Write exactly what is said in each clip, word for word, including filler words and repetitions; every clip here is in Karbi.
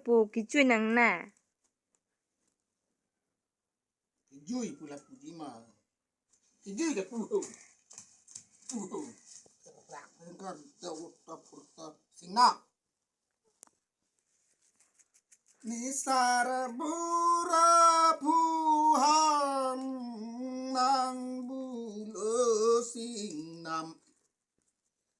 Pu kejui nang na. Kejui pu la pu di ma. Kejui ke pu ho. Pu ho. Rak rak rak rak rak rak rak rak. Sing nang. Nisar bura phuhan nang bulo sing nang.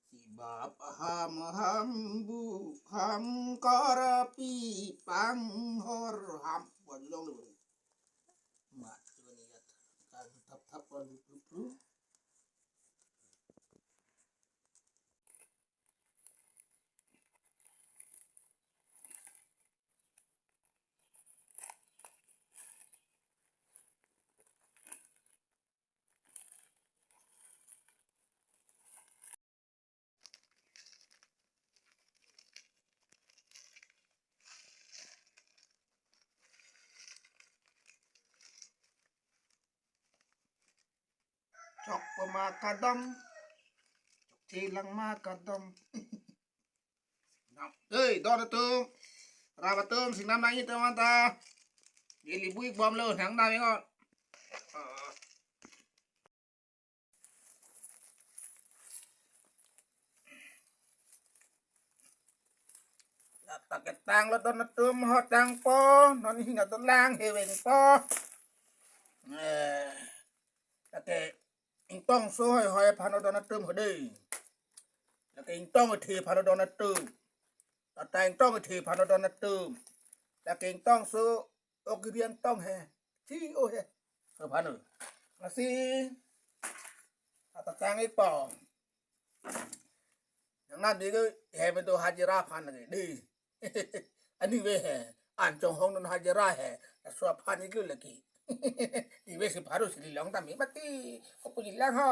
Sibap ham ham bu ham karapi panghor ham. Wah, jong lu. Mat, coba ni ya. Kan tap tap kan lu lu lu. Chok pama kadam, chok chelang ma kadam. Nam, hei, don atum, rap atum, sing nang nangji teman ta. Ili buik bom lo, nang nang ingot. Ah. Lata ketang lo don atum, ho tangpo, non hing atum lang heweng po. Eh, lake ingtong so hoi hoi aphan lo don atum ho dei. Lake ingtong the aphan lo don atum. Lata ingtong the aphan lo don atum. Lake ingtong so ok rian tong he. Chi o he. So aphan lo. Lasi. Lata tang ik po. Yang nan di ke he bedo hajira aphan lagi. Di. Ani ve he. An chonghong non hajira he. So aphan ik lo lagi. Ive si baru si lilong tame mati. Kopu lilang ho.